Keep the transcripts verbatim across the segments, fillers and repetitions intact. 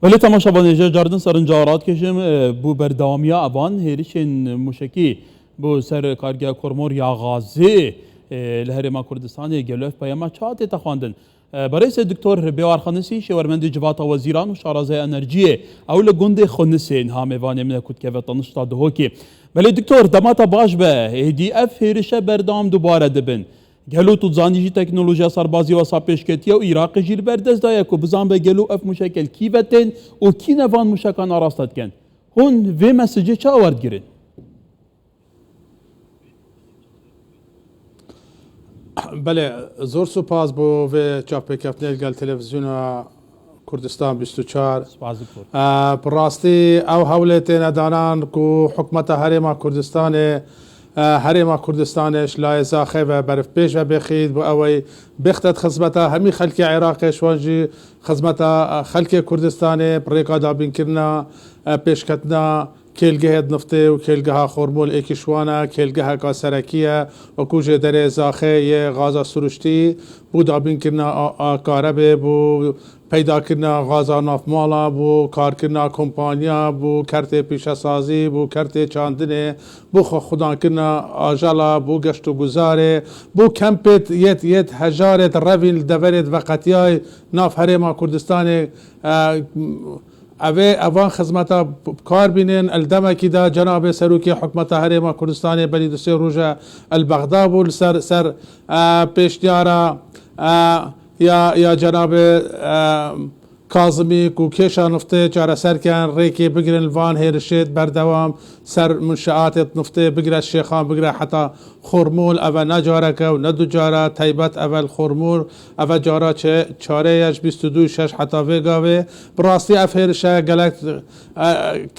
Belê temaşevanê, ji cardin serinca radikêşim, e, bo berdewamiya evan hêrişên muşekî bo ser kargeha Kormor ya Gazê, e, li Herêma Kurdistanê gelo ev peyama çawa tête xwendin? E, berêz Doktor Bêwar Xanisî, şêwermendê Civata Wezîran û şarazaya enerjiyê, ew li gundê Xunisê niha mêvanê min e ku dikeve tanişta Duhokê. Belê Doktor, dema te baş be, êdî ev hêrişe berdewam dubare dibin. Gelo tu dizanî jî teknolojiya serbazî wesa pêş ketiye û Iraqê jî li ber dest daye ku bizanbe gelo ev muşek li kî ve tên û kî ne van muşekan araste dikin? Hûn vê mesajê çawa werdigirin? Belê, zor spas bo vê çavpêkeftinê li gel televîzyona Kurdistan bîst û çar. Spas, doktor. E, bi rastî ew hewlê têne danan ku hikûmeta Herêma Kurdistanê, e, Herêma Kurdistanê ji layê Zaxê ve berf pêş ve bêxît, bo ewey bêxte di xizmeta hemî xelkê Iraqê, ji wan jî xizmeta, e, xelkê Kurdistanê bi rêka dabînkirina, e, pêşketina kêlgehê di niftê û kêlgeha Xormol êkî ji wan e, kêlgeheka serekî ye, wekû jê derê Zaxê yê gaza siruştî, bo dabînkirina a, a karebê, bo peydakirina gaza navmala, bo karkirina kompaniya, bo kertê pîşesazî, bo kertê çandinê, bo xwexwedankirina ajala, bo geşt û guzarê, bo kempêt yêt, yêt hejarêt revîn li deverêt veqetiyay nav Herêma Kurdistanê, e, Evê evan xizmeta bi kar bînin. El demekî de cenabê serokê hikûmeta Herêma Kurdistanê berî du sê roj e el Bexda bû li ser, ser, e, pêşniyara, e, ya, ya cenabê, e, Kazimî ku kêşa niftê çareser ken, rêkê bigirin li van hêrişêt berdewam ser munşeatêt niftê, bigire Şêxan, bigire heta Xormûl, eve ne careke û ne du cara, teybet eve li Xormûl, eve cara çe-, çare ye ji bîst û du şeş heta vê gavê. Bi rastî ev hêrişe gelek, e,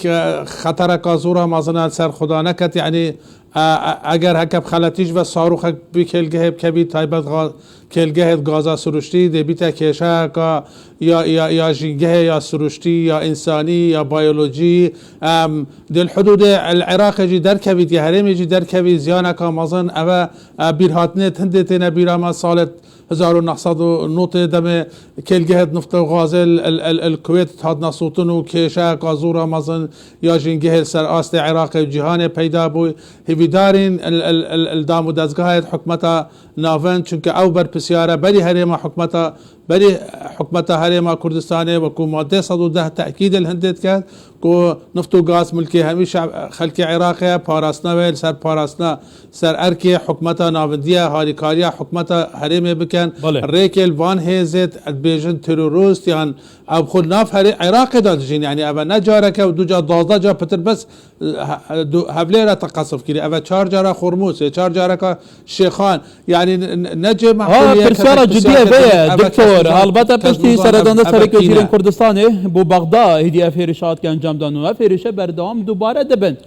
ke-, xetereka zora mezin e li ser xwe de neket, yanî, e, e, eger heke bi xeletî ji ve sarûxek bi kêlgehê bikevî, taybet ga-, kêlgehê gaza siruştî, dê bîte kêşeyeka ya, ya, ya jîngehê ya siruştî, ya însanî, ya bayolojî, em, dê li hudûdê El Iraqê jî derkevî, diye herêmê jî derkevî, ziyaneka mezin, eve, e, bîrhatinê hindê têne bîra me, salê hezar û neh sed û notê demê kêlgehê nifte û gazê el, el, el, el Kuwêt hatine sotin û kêşeyeka zora mezin ya jîngehê li ser astê Iraqê û cîhanê peyda bû. Hêvîdarîn el, el, el, el dam û dezgahê hikûmeta navend, çunke ew berpirsiyar e berî herêma hikûmeta, berî hikûmeta Herêma Kurdistanê, wekû madde sed û deh tekîdê li hindê dike ku nift û gaz milkê hemî şe'b, xelkê Iraqê ye, parastina wê li ser parastina ser erkê hikûmeta navendî ye, harîkariya hikûmeta herêmê bikin. Belê. Rêkê li van hêzê dibêjin terorist yan ew xwe li nav herê-, Iraqê de dijîn. Yanî eve ne careke û du ca, duwazdeh ca pitir bes, e, he-, du-, hevlêra te qesf kirî. Eve çar cara Xormûz, sê çar careka Şêxan. Yanî n-, n-, ne cê Ha, mehkûliyê, pirsyara cidî ev e, eve doktor. Helbete piştî seredana serokê wezîrên Kurdistanê bo Bexda hêdî ev hêrişat ke encam dan û ev hêrişe berdewam dubare dibin.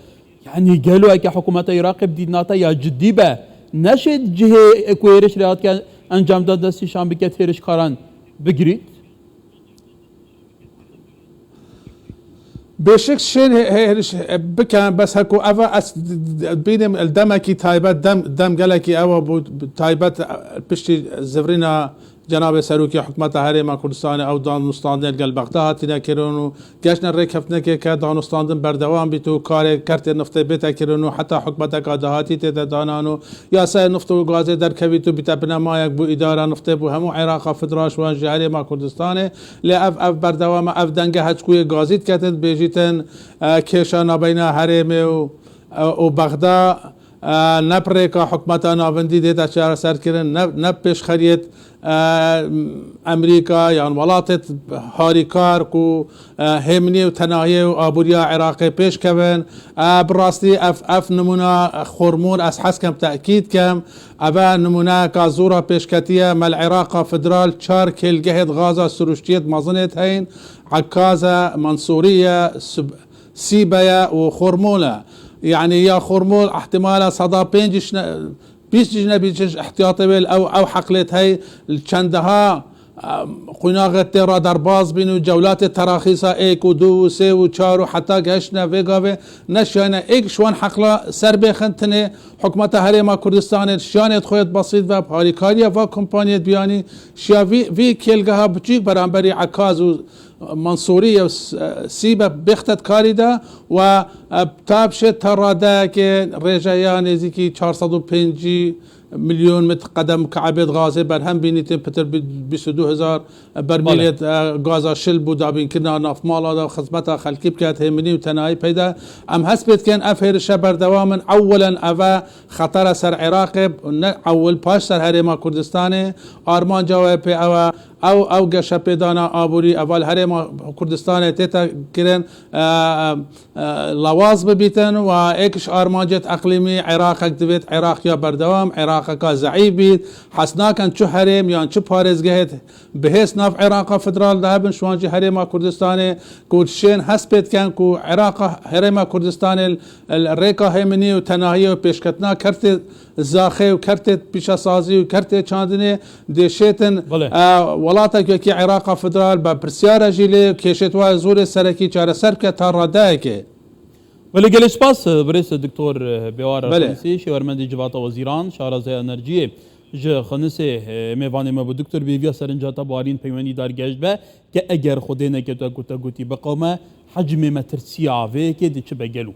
Yanî gelo eke hikûmeta Iraqê bi dîdina te ya cidî be, neşêt cihê ku hêriş rê hatike encam da destnîşan bike hêrişkaran bigirît? Bêşik şên hê-, hê-, hêriş, e, bikin, bes heko eva ez d-, d-, d-, bînim el demekî taybet, dem, dem gelekî ewa bû, taybet, e, piştî zivrîna Cenabê Serokê Hikûmeta Herêma Kurdistanê ew danûstandinê li gel Bexda hatine kirin û geştine rêkeftinekê ke danûstandin berdewam bît û karê kertê niftê bête kirin û heta hikûmeteka dahatî tête danan û yasaya nift û gazê derkevît û bîte binemayek bo îdara niftê bo hemû Iraqa Federal ji wan jî Herêma Kurdistanê. Lê ev, ev berdewam e, ev denge heçkûyê gazî diketin, dibêjîtin, e, kêşa nabeyna herêmê û, e, û Bexda, e, ne bi rêka hikûmeta navendî dête çareserkirin, ne, ne bi pêşxeriyêt, e, Emerîka yan welatêt harîkar ku, e, hêminî û tenahiyê û aboriya Iraqê pêş kevin. E, bi rastî ev, ev nimûna Xormûr ez hez kem tekîd kem. Eve nimûneyeka zora pêşketî ye. Me li Iraqa Federal çar kêlgehêt gaza siruştiyêt mezinêt heyn. Ekaze, Mensûriye, Sib-, Sîbe ye û Xormol e. Yanî ya Xormol ihtimala seda pêncî ji ne-, bîst ji nebî ji ihtiyatê wê li ew, ew heqlêt hey li çendeha Qûnaxê tê re derbas bîn û cewlatê teraxîsa êk û du û sê û çar û heta gehiştine vê gavê neşiyane êk ji wan heqla ser bêxin tinê hikûmeta Herêma Kurdistanê şiyanê xwe yê besît ve harîkariya va kompaniyê biyanî şiya vî, vî kêlgeha biçûk beramberî Ekaz û Mansurî ye, Sîbe bêxtet karî de we, e, tabşê te radeyekê rêjeya nêzîkî çar sed û pêncî milyon met qedem mukebê gazê berhem bînîtin, pitir bi bîst û du hezar bermîlê, Bale. e, gaza şil bû dabînkirina navmala de xizmeta xelkî biket, hêminî û tenayî peyda. Em hespê dikin ev hêrişe berdewam in. Ewwelen eve xetera ser Iraqê, ne ewil paş ser Herêma Kurdistanê, armanca we pê ew e, ew, ew geşepêdana aborî eva li Herêma Kurdistanê tête kirin, e, e, lawaz bibîtin û êk ji armancêt eqlîmî Iraqek divêt Iraq ya berdewam, Iraqeka zeîf bît, hes nakin çi herêm yan çi parêzgehêt bihêz nav Iraqa federal de hebin, ji wan jî Herêma Kurdistanê ku dişên hespê dikin ku Iraqa Herêma Kurdistanê li rêka hêminî û tenahiyê û pêşketina kertê zaxê û kertê pîşesazî û kertê çandinê dêşêtin, Belê. e, welatek wekî Iraqa federal be pirsiyare jî lê kêşêt wa zorê serekî çareser bike ta radeyekê. Belê, gelê spas, birêz Doktor Bêwar Belê. Erxenîsî, şêwermendê Civata Wezîran, şarazaya enerjiyê ji Xenisê, mêvanê me bû. Doktor, bi hêviya serinca te bi aliyên peywendîdar geşt be, ke eger Xwedê nekete ku te gotî biqewime, hecmê metirsiya vê yekê diçibe gelo.